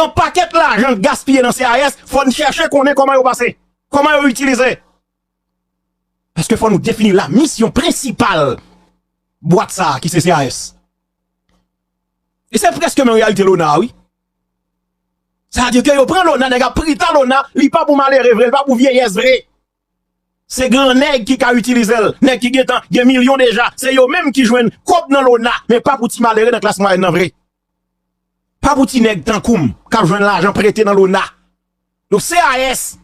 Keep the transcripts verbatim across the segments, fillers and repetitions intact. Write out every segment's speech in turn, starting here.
Yon pakèt lajan gaspiye nan C A S, fò n chèche konnen kòman yo pase, kòman yo itilize. Paske fò nou defini la misyon prensipal bwat sa a ki se C A S. E se prèske menm reyalite Lona a, wi. Sa vle di ke yo pran Lona, nèg ap prita Lona, li pa pou malere vre, li pa pou vyeyès vre. Se gran nèg ki ka itilize l, nèg ki gentan gen milyon deja, se yo menm ki jwenn kòb nan Lona, men pa pou ti malere nan klas mwayèn nan vre. Pa pou ti nèg tankou m k ap jwenn lajan prete nan Lona. Donk C A S,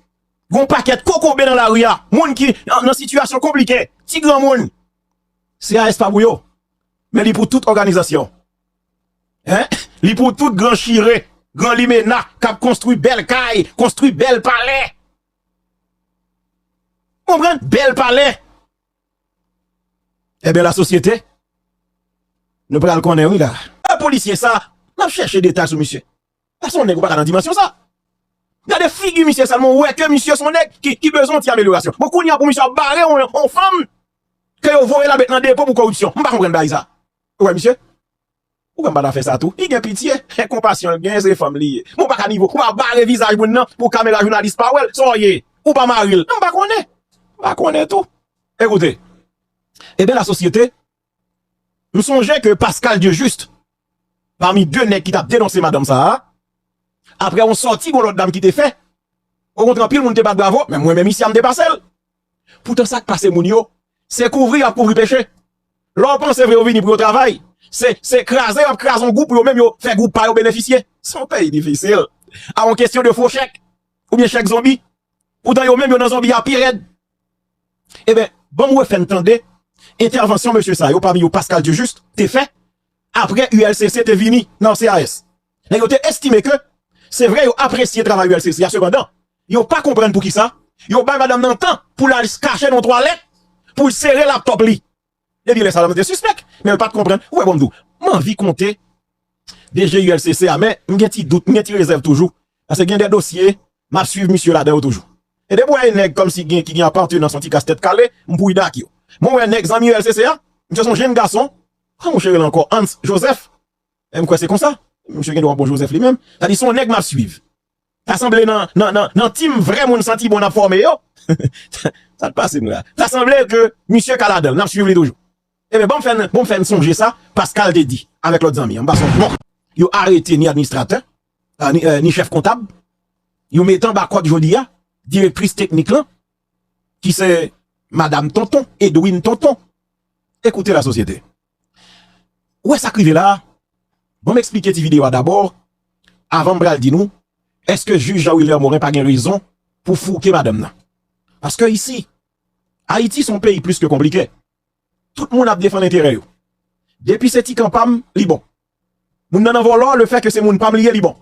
gon pakèt kokobe nan lari a, moun ki nan, nan sitiyasyon konplike, ti granmoun. C A S pa pou yo, men li pou tout òganizasyon. Hein? Li pou tout gran chire, gran limena k ap konstwi bèl kay, konstwi bèl palè. Konprann? Bèl palè. Ebyen, lasosyete, nou pral konnen, wi, la. E polisye sa, n ap chèche detay sou misye. Sa se yon nèg ou pa ka nan dimansyon sa. Gade figi misye sèlman, ou wè ke misye se yon nèg ki, ki bezwen yon ti amelyorasyon. Bon, kounye a pou misye ap bare yon, yon fanm ke yo voye l al met nan depo pou koripsyon. M pa konprann bagay sa. Ou wè misye? Ou wè m pa ta fè sa tou. Li gen pitye, konpasyon l gen, se fanm li ye. Men ou pa ka nivo, ou pa bare vizaj moun nan pou kamera jounalis pa wè l. Sa w ye? Ou pa mari l. M pa konnen. M pa konnen tou. Ekoute, ebyen, lasosyete, m sonje ke Pascal Dieujuste, pami de nèg ki t ap denonse madanm sa a, apre yon sòti gon lòt dam ki te fè, okontrè, anpil moun te bat bravo, men mwen menm isi a m te pase l. Poutan sa k pase moun yo, se kouvri y ap kouvri peche. Lè w panse vre yo vini pou yo travay, se, se kraze y ap kraze yon gwoup pou yo menm yo fè gwoup pa yo benefisye. Se yon peyi difisil. A yon kesyon de fo chèk, oubyen chèk zonbi. Poutan yo menm yo nan zonbi a pi rèd. Ebyen, ban m refè n tande entèvansyon mesye sa yo, pami yo Pascal Dieujuste, te fè apre U L C C te vini nan C A S. Nèg yo te estime ke se vre yo apresye travay U L C C a, sepandan, yo pa konprann poukisa yo bay madanm nan tan pou l al kache nan yon twalèt pou l sere laptòp li. Depi lè sa, madanm te sispèk, men l pa t konprann. Ou wè, bon, m di w, m anvi konte D G U L C C a, men m gen ti dout, m gen ti rezèv toujou. Paske gen de dosye, m ap swiv misye ladan yo toujou. E depi w wè yon nèg kòmsi gen, ki gen apartenans yon ti kas tèt kale, m prida ak yo. Men w wè nèg zanmi U L C C a, misye se yon jenn gason, kòman misye rele ankò? Hans Joseph. E m kwè se konsa. Misye gen dwa yon bon Joseph li menm. Sa di se yon nèg m ap swiv. Ta sanble nan, nan, nan, nan tim vrè moun santi bon n ap fòme yo. Sa t pase m la? Ta sanble ke misye ka ladan l, n ap swiv li toujou. Ebyen, bon, m fè n, bon, m fè n sonje sa Pascal te di avèk lòt zanmi an. M pa sonje. Bon, yo arete ni administratè, a, ni, eh, ni chèf kontab. Yo mete anba kòd jodi a direktris teknik lan, ki se madam Tonton, Edwin Tonton. Ekoute lasosyete. Ou wè sa k rive la a? Ban m eksplike ti videyo a dabò, avan m pral di nou, èske jij Jean Wilner Morin pa gen rezon pou fouke madanm nan? Paske isi, Ayiti se yon peyi plis ke konplike. Tout moun ap defann enterè yo. Depi se ti kan pa m, li bon. Moun nan nan vòlò, lefètke se moun pa m li ye, li bon.